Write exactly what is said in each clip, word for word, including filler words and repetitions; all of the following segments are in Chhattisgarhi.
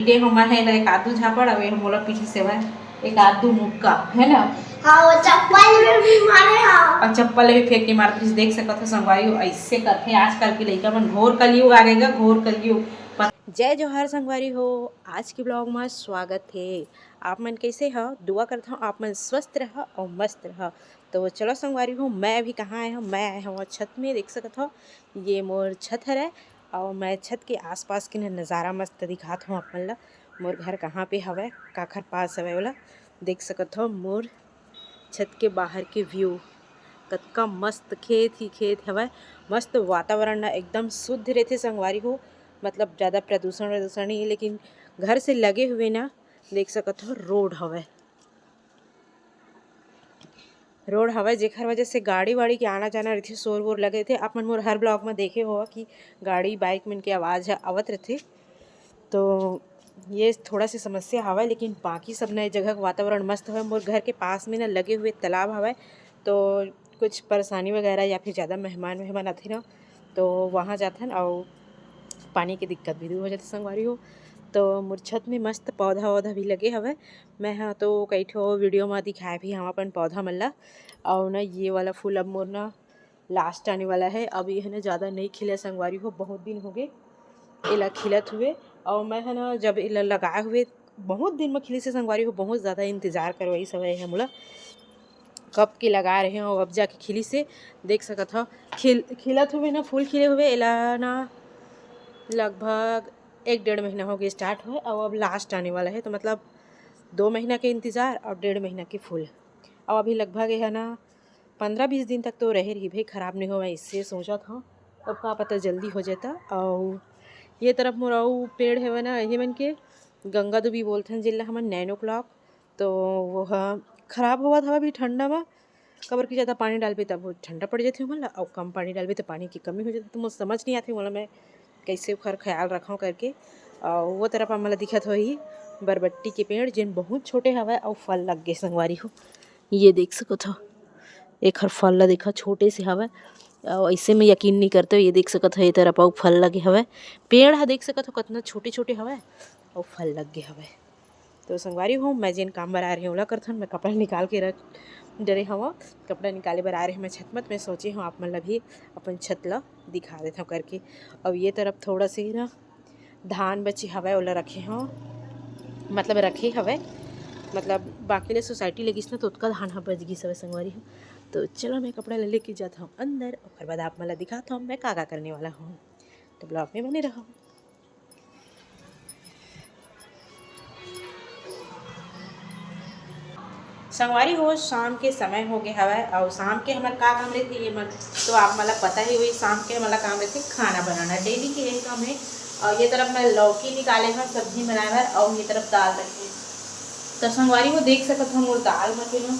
पीटे हमर हे ना एक आध दू झापड़, अउ ये मोला पीटी से भाई एक आध दू मुक्का, है ना? हाँ, वो चप्पल में भी मारे, हाँ। और चप्पल भी फेंक के मारत रहिस। देख सकत हो संगवारी हो, ऐसे करथे आजकल के लइका मन। घोर कलयुग आ गे गा, घोर कलयुग। पर जय जोहार संगवारी हो, आज के ब्लॉग में स्वागत हे। आप मन कैसे हो? दुआ करत हूँ आप मन स्वस्थ रह और मस्त रह। तो चलो संगवारी हो, मैं अभी कहाँ आए हूँ? मैं आए हूँ छत में। देख सकत हो, ये मोर छत हरे और मैं छत के आसपास के न नज़ारा मस्त दिखात हूँ आप मन ला। मोर घर कहाँ पे हवय, काखर पास हवय, ओला देख सकत हो। मोर छत के बाहर के व्यू, कतका मस्त खेत ही खेत हवय। मस्त वातावरण ना एकदम शुद्ध रहथे संगवारी हो, मतलब ज़्यादा प्रदूषण वदूषण नहीं है, लेकिन घर से लगे हुए ना देख सकत हो रोड हवय। रोड हवय, जेखर वजह से गाड़ी वाड़ी के आना जाना रहिथे, शोर वोर लगे रहिथे। आप मन मोर हर ब्लॉग में देखे हो कि गाड़ी बाइक मन के आवाज़ ह आवत रहिथे। तो ये थोड़ा सी समस्या हवय, लेकिन बाकी सब नए जगह के वातावरण मस्त हवय। मोर घर के पास में ना लगे हुए तालाब हवय, तो कुछ परेशानी वगैरह या फिर ज़्यादा मेहमान वेहमान आथे ना, तो वहाँ जाथन और पानी के दिक्कत भी दूर हो जाथे संगवारी हो। तो मोर छत में मस्त पौधा वौधा भी लगे हवय। मैं ह तो कई ठो वीडियो म दिखाए भी हव अपन पौधा मन ला। और ना ये वाला फूल अब मोर ना लास्ट आने वाला है। अब ये है ना ज़्यादा नहीं खिला संगवारी हो, बहुत दिन हो गए एला खिलत हुए। और मैं है ना जब एला लगाए हुए बहुत दिन में खिली से संगवारी हो, बहुत ज़्यादा इंतज़ार करवाई सब है मोला, कब के लगा रहे हो, अब जाके खिली से देख सकत हो। खिल खिलत हुए ना, फूल खिले हुए एला ना लगभग एक डेढ़ महीना हो गया स्टार्ट हुए, और अब लास्ट आने वाला है। तो मतलब दो महीना के इंतज़ार और डेढ़ महीना के फूल। और अभी लगभग ये है ना पंद्रह बीस दिन तक तो रहे रही भाई, खराब नहीं होवे, इससे सोचत हव। अब का पता जल्दी हो जाता। और ये तरफ मोर अउ पेड़ हेवय ना, ये मन के गंगा दुबी बोलथन, जेला हमन नैनो क्लॉक। तो वो ह खराब होवत हवय अभी ठंडा म, काबर कि ज़्यादा पानी डालबे तब वो ठंडा पड़ जाथे ओमन ला, अउ कम पानी डालबे तो पानी की कमी हो जाथे। तो मोर समझ नहीं आथे, मोला मैं कैसे ओखर ख्याल रखव करके। और वो तरफ हमन ला दिखत होही बरबट्टी के पेड़, जेन बहुत छोटे हवय अउ फल लग गे संगवारी हो। ये देख सकत हो, एखर फल ला देखा, छोटे से हवय। अउ ऐसे में यकीन नहीं करते हो, ये देख सकत हो, ये तरफ अउ फल लगे हवय। पेड़ ह देख सकत हो, कितना छोटे छोटे हवय अउ फल लग गे हवय। तो संगवारी हो, मैं जेन काम बर आए रहे ओला करथन। मैं कपड़ा निकाल के रख डरे हव, कपड़ा निकाले बर आए रहे मैं छत मत। मैं सोचे हव आप मन ला भी अपन छत ला दिखा देथव करके। अउ ये तरफ थोड़ा से ही ना धान बचे हवय, ओला रखे हव, मतलब रखे हवय, मतलब बाकी ले सोसाइटी ले गिस ना, तो ओतका धान ह बच गिस हवय संगवारी हो। तो चलो, मैं कपड़ा ले लेके जात हव अंदर, ओकर बाद आप मन ला दिखात हव मैं का का करने वाला हव। तो ब्लॉग में बने रहो। संगवारी हो, शाम के समय हो गए हवय, और शाम के हमर का काम रहथे ये मन तो आप मन ला पता ही होही। शाम के हमन ला काम रहथे खाना बनाना, डेली के यही काम है। और ये तरफ मैं लौकी निकाले हव सब्जी बनाए बर, और ये तरफ दाल रखे। तो संगवारी हो, देख सकत हो मोर दाल म के ना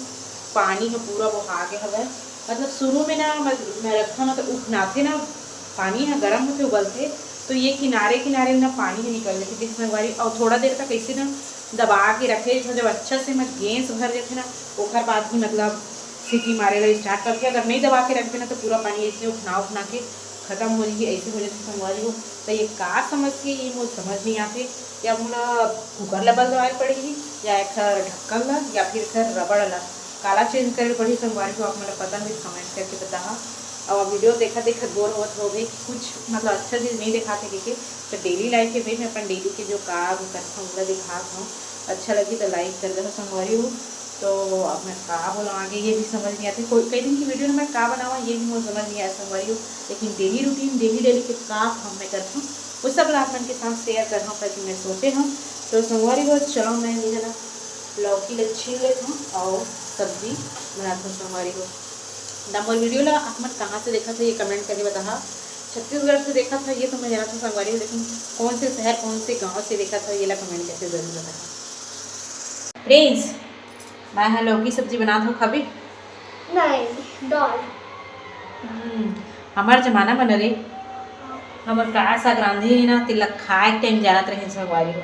पानी ह पूरा बोहा के हवय। मतलब शुरू में ना मैं, मैं रखा ना तो उफनाथे ना, पानी ह गरम होथे, उबलथे, तो ये किनारे किनारे ना पानी ह निकल लेथे। देख संगवारी, और थोड़ा देर तक ऐसे ना दबा के रखे, जब अच्छा से मत गैस भर जाथे ना, ओकर बाद ही मतलब सीटी मारे ला स्टार्ट करथे। अगर नहीं दबा के रखबे ना तो पूरा पानी ऐसे उफना उफना के खत्म हो जाही, ऐसे हो जाथे संगवारी हो। तो ये का समस्या, ये मोर समझ नहीं आथे। या मोला कुकर ला बदलवाए पड़ही, या एखर ढक्कन ला, या फिर एखर रबड़ ला। काला चेंज करे पड़ही संगवारी हो, आप मन ला पता होही, कमेंट करके बताहा। और वीडियो देखत देखत बोर होवत हो भाई, कुछ मतलब अच्छा चीज़ नहीं दिखाते के, के तो डेली लाइफ के भाई मैं अपन डेली के जो काम करत हूँ ओला दिखात हूँ। अच्छा लगी तो लाइक कर देना संगवारी हो। तो अब मैं का बोला आगे, ये भी समझ नहीं आती। कोई कई दिन की वीडियो में मैं का बनावा, ये भी मुझे समझ नहीं आया संगवारी हो। लेकिन डेली रूटीन, डेली डेली के का काम मैं करत हूँ, वो सब ला आप मन के साथ शेयर कर हूँ करके मैं सोचे हूँ। तो संगवारी हो, चलो मैं ये है ना लौकी ले छील लेत हूँ और सब्जी बनात हूँ संगवारी हो। ना मोर वीडियो ला आप मन कहाँ से देखत हो, ये कमेंट करके बताहा। छत्तीसगढ़ से देखत हो ये तो मैं जानत हूँ संगवारी हो, लेकिन कौन से शहर, कौन से गाँव से देखत हो, ये ला कमेंट करके जरूर बताहा। प्रिंस, मैं ह लौकी सब्जी बनात हूँ, खाबी? नहीं, दाल। हम्म, हमार जमाना में न रे, हमर का साग रांधे हे ना, तेला खाए के टाइम जानत रहे संगवारी हो।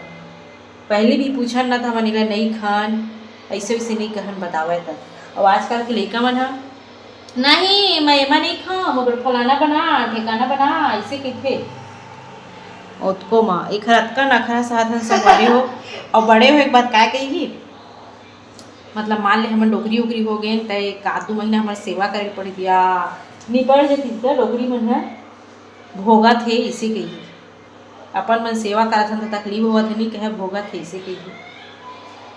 पहले भी पूछन ना, त हमन एला नहीं खान, ऐसे वैसे नहीं कहन, बतावे त। और आजकल के लइका मन ह, "नहीं, मैं एमा नहीं खाऊं, मोर फलाना बना, ठेकाना बना", ऐसे कहिथे। ओतको म एखर अतका नखरा सहत हन संगवारी हो। अउ बड़े होए के बाद काय कही, मतलब मान ले हमन डोकरी उकरी हो गेन, त एक आध दू महीना हमर सेवा करे ल पड़ही या निपट जतिस त डोकरी मन ह भोगत हे, इसे कही। अपन मन सेवा करत हन त तकलीफ होवत हे, नी कहे भोगत हे, इसे कही।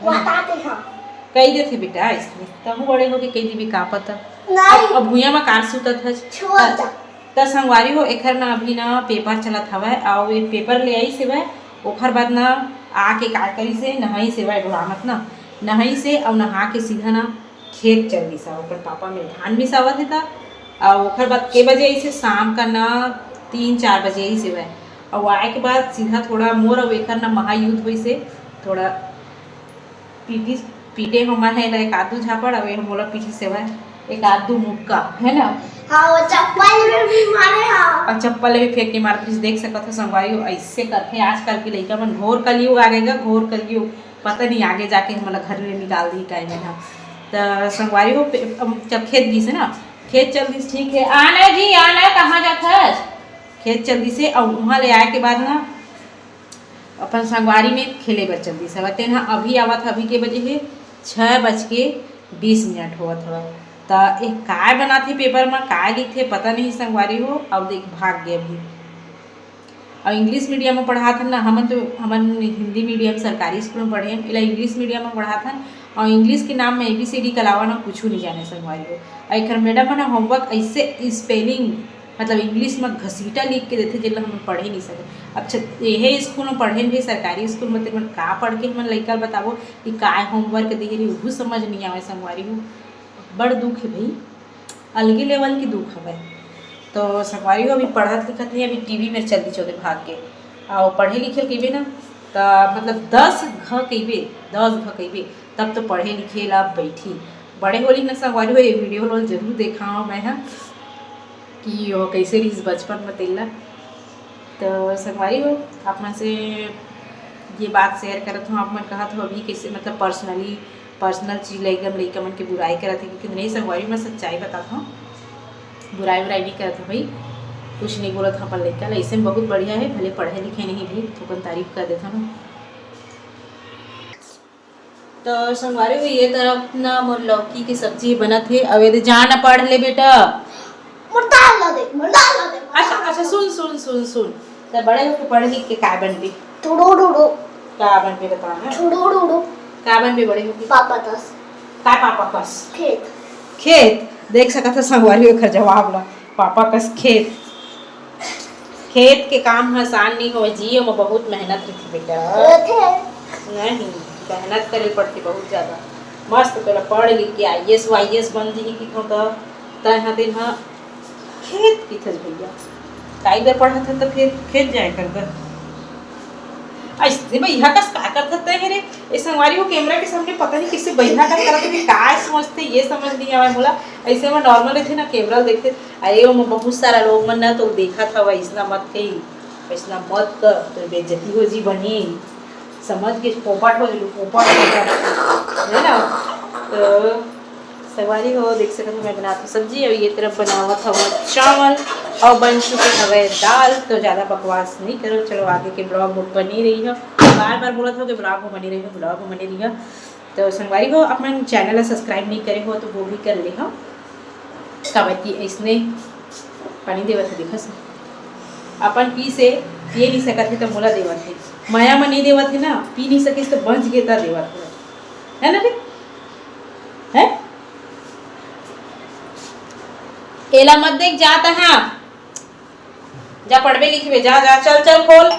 बता दे हाँ। कही देथे बेटा, इसने तहु बड़े होके कही देबे, का पता। नहीं। अब, अब भुइयां म कार सुतत हस। छोड़ त, जा। त संगवारी हो, एखर ना अभी ना पेपर चलत हवय, अउ ये पेपर ले आइस हेवय, ओखर बाद ना आके का करिस हे, नहाइस हेवय, डोरामत ना नहाइस हे, अउ नहा के सीधा ना खेत चल दिस हे। ओकर पापा में धान मिसावत हे त, अउ ओखर बाद के बजे आइस हे, शाम का ना तीन चार बजे आइस हेवय, अउ आए के बाद सीधा थोड़ा मोर अउ एखर ना महायुद्ध होइस हे, थोड़ा पीटी, पीटे हमन हे एला एक आध दू झापड़, अउ ये मोला पीटिस हेवय एक आध दू मुक्का, है ना? हाँ, वो चप्पल में भी मारे, हाँ। अउ चप्पल में भी फेंक के मारत रहिस। देख सकत हो संगवारी हो, ऐसे करथे आजकल के लइका मन। घोर कलयुग आ गे गा, घोर कलयुग। पता नहीं आगे जाके हमन ला घर ले निकाल दी काय मन ह। त संगवारी हो, पे-, अब जब खेत गिस हे ना, खेत चल दिस, ठीक है, आना जी, आना, कहाँ जात हस? खेत चल दिस हे, अउ उहाँ ले आए के बाद ना अपन संगवारी में खेले बर चल दिस हवय। तेन ह अभी आवत ह, अभी के बजे हे, छः बज के बीस मिनट होवत हवय। त ए काय बनाथे पेपर म, काय लिखथे, पता नहीं संगवारी हो। अउ देख, भाग गे अभी। अउ इंग्लिश मीडियम म पढ़ात हन ना, हमन तो, हमन हिंदी मीडियम सरकारी स्कूल म पढ़े हन, एला इंग्लिश मीडियम म पढ़ात हन। अउ इंग्लिश के नाम म एबीसीडी के अलावा ना कुछू नहीं जाने संगवारी हो। अउ एखर मैडम मन ह होमवर्क ऐसे स्पेलिंग, मतलब इंग्लिश म घसीटा लिख के देथे, जेला हमन पढ़े नहीं सकन। अच्छा, एहे स्कूल म पढ़े हन भाई, सरकारी स्कूल म, तेमन का पढ़ के हमन लइका ल बताबो कि काय होमवर्क दे रही, उहू समझ नहीं आवे संगवारी हो। बड़ दुख हे भाई, अलगे लेवल के दुख हवय। तो संगवारी हो, अभी पढ़त लिखत नहीं, अभी टीवी में चल दिस ओदे भाग के। अउ पढ़े लिखे ल कहिबे ना, त मतलब दस घ कहिबे, दस घ कहिबे, तब तो पढ़े लिखे ला बैठी। बड़े होली ना संगवारी हो, ये वीडियो लो जरूर देखा मैं ह कि वो कैसे रहिस बचपन में तेला। तो संगवारी हो, आप मन से ये बात शेयर करत हूँ, आप मन कहत हो अभी कैसे, मतलब पर्सनली, पर्सनल चीज ला एकदम लइका मन के बुराई करत है, क्योंकि नहीं संगवारी, मैं सच्चाई बतात हूँ, बुराई उराई नहीं करत हूँ भाई, कुछ नहीं बोलत हूँ अपन लइका ला, ऐसे में बहुत बढ़िया है, भले पढ़े लिखे नहीं भाई, थोकन तारीफ कर देता हूँ। तो संगवारी हो, ये तरफ ना मोर लौकी के सब्जी बनत हे। अउ एदे जा ना पढ़ ले बेटा। मोर दाल ला दे, मोर दाल ला दे। अच्छा, अच्छा, सुन, सुन, सुन, सुन। त बड़े होके पढ़ लिख के का बनबे? टुडू डुडू। का बनबे बता ना? टुडू डुडू। का बनबे बड़े होके? पापा कस। का पापा कस? खेत। खेत। देख सकत हो संगवारी हो एकर जवाब ला। पापा कस खेत। खेत के काम ह आसान नहीं होय जी, ओमा बहुत मेहनत रहिथे बेटा। रहिथे। नहीं, मेहनत करे पड़थे बहुत ज्यादा। मस्त तोला पढ़ लिख के आईएएस वाईएएस बन जही कि तो, तय ह तेन ह खेत किथस भैया। काई बर पढ़त ह त फिर खेत जाए कर बर। अइसने बइहा कस का करत हस तैं रे? ए संगवारी हो, कैमरा के सामने पता नहीं कैसे बइहा कस करत हे, का समझथे, ये समझ नहीं आवे मोला। ऐसे में नॉर्मल रहिथे ना, कैमरा ल देखथे। अरे, ओमा बहुत सारा लोग मन ना तो देखत हवय, अइसना मत कही, अइसना मत कर, तोर बेइज्जती हो जी बनी, समझ के पोपट हो जलू, पोपट हो जा, है ना? तो संगवारी हो, देख सकत हो, मैं बनात हूँ सब्जी। अउ ये तरफ बनावत हवं चावल, अउ बन चुके हवय दाल। तो ज़्यादा बकवास नहीं करो, चलो आगे के ब्लॉग में बने रही हो। बार बार बोलत हो कि ब्लॉग में बने रही हो, ब्लॉग में बने रही हो। तो संगवारी हो, अपन चैनल ला सब्सक्राइब नहीं करे हो तो वो भी कर ले हो। काबर कि अइसने पानी देवत हे, देखस, अपन पी से पिए नहीं सकत हे तो मोला देवत हे, मया म नहीं देवत हे ना, पी नहीं सकिस तो बच गे त देवत हे, है ना रे? हैं? एला मत देख, जा तहाँ, जा पढ़बे लिखबे, जा, जा, चल, चल, खोल।